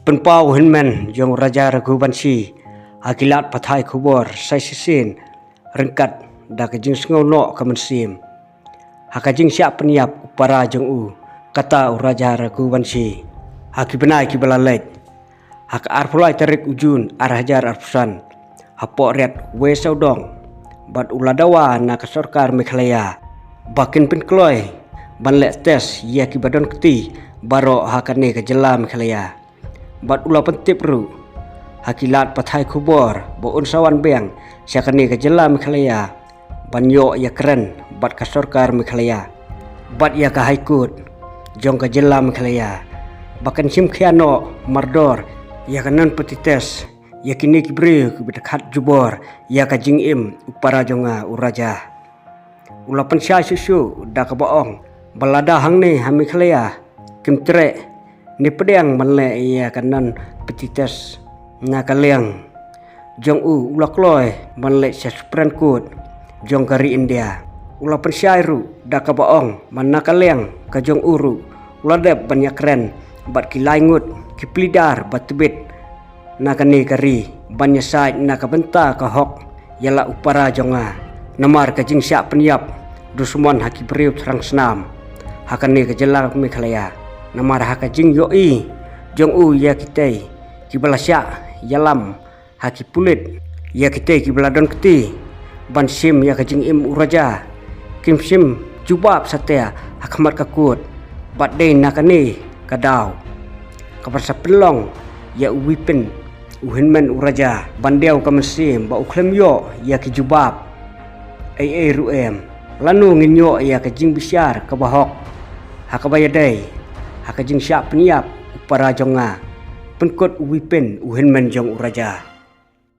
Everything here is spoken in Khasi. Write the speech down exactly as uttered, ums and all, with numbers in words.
Pynpaw u hynmen jong u Raja Raghuvanshi ha ki lad pathai khubor sa shisien ryngkat da ka jingsngew noh ka mynsiem ha ka jingshah pynïap u para jong u, kata u Raja Raghuvanshi, ha ki bnai kiba la leit. Ha ka arphew lai tarik u Jun ar hajar arphew san, hapoh riat West Sawdong, bad u la dawa na ka sorkar Meghalaya ba kin pynkloi ban leh test ïa kiba don kti baroh ha kane ka jylla Meghalaya. Bad u la pyntip ruh ha ki lad pathai khubor ba un sa wan biang sha kane ka jylla Meghalaya ban ïoh ïakren bad ka sorkar Meghalaya bad ïa ka High Court jong ka jylla Meghalaya ba kan shim khia noh mardor ïa ka non pynti test ïa kine ki briew kiba da khat jubor ïa ka jingim u para jong nga u Raja. U la pynshai shuh shuh da kaba ong ba lada hangne ha Meghalaya kim treh ne pdiang ban leh ïa ka non pynti test na ka liang jong u, u la kloi ban leit sha Supreme Court jong ka ri India. U la pynshai ruh da kaba ong ba na ka liang ka jong u ruh u la dep ban ïakren bad ki lai ngut ki pleader ba tbit na kane ka ri ban ïasaid na ka bynta ka hok ïa la u para jong nga, namar ka jingshah pynïap dusmon ha ki briew thrang snam ha kane ka jylla Meghalaya, namar ha ka jingïohi jong u ïa kitei kiba la shah ïalam ha ki pulit, ïa kitei kiba la don kti ban shim ïa ka jingim u Raja, kim shim jubab satia ha khmat ka court. Bad dei na kane ka daw kaba sa pynlong ïa u Vipin, u hynmen u Raja, ban dei ka mynsiem ba u khlem ïoh ïa ki jubab ei ei ruh em. Lano ngin ïoh ïa ka jingbishar kaba hok ha kaba ïadei ha ka jingshah pynïap u para jong nga, pynkut u Vipin, u hynmen jong u Raja?